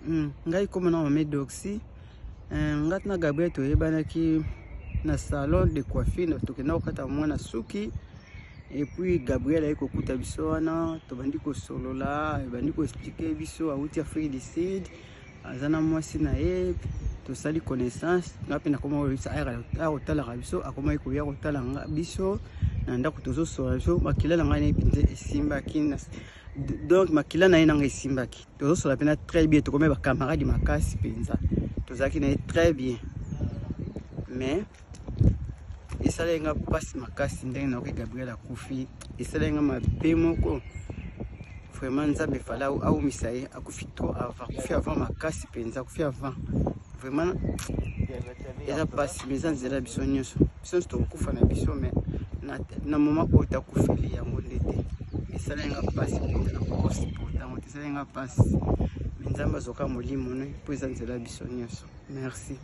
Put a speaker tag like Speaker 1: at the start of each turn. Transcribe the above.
Speaker 1: Ngai kombo na mame Doxy. Ngai na Gabriel toyebanaki na salon de coiffure, tokenda kokata mwana suki. Et puis Gabriel aye kokuta biso wana, tobandi kosolola, ebandi koexpliquer biso awuti Afrique du Sud, aza na mwasi na ye, tosali connaissance. Nga mpe nakoma koyebisa aya kotalaka biso, akomaki koya kotala biso na ndako, tozosolola biso. Makila na ngai na ye mpenza esimbaki, donc makila na ye nanga esimbaki, tozosola mpena très bien, tokomi bacamarade makasi mpenza, tozalaki na ye très bien. Mais esalaki nga mpasi makasi ndenge nayoki Gabriel akufi, esalaki nga mabe moko vraiment. Nzambe efale awumisa ye, akufi trop avant, akufi avant makasi mpenza, akufi avant vraiment, eza mpasi. Mais eza nzela, biso nyonso, biso nyonso tokokufa na biso, mais na moment oyo takufeli yango nde te. Esalaki nga mpasi mpenza, nakokosupporter yango te, esalaki nga mpasi. Mais Nzambe azwaka molimo ne mpo eza nzela biso nyonso. Merci.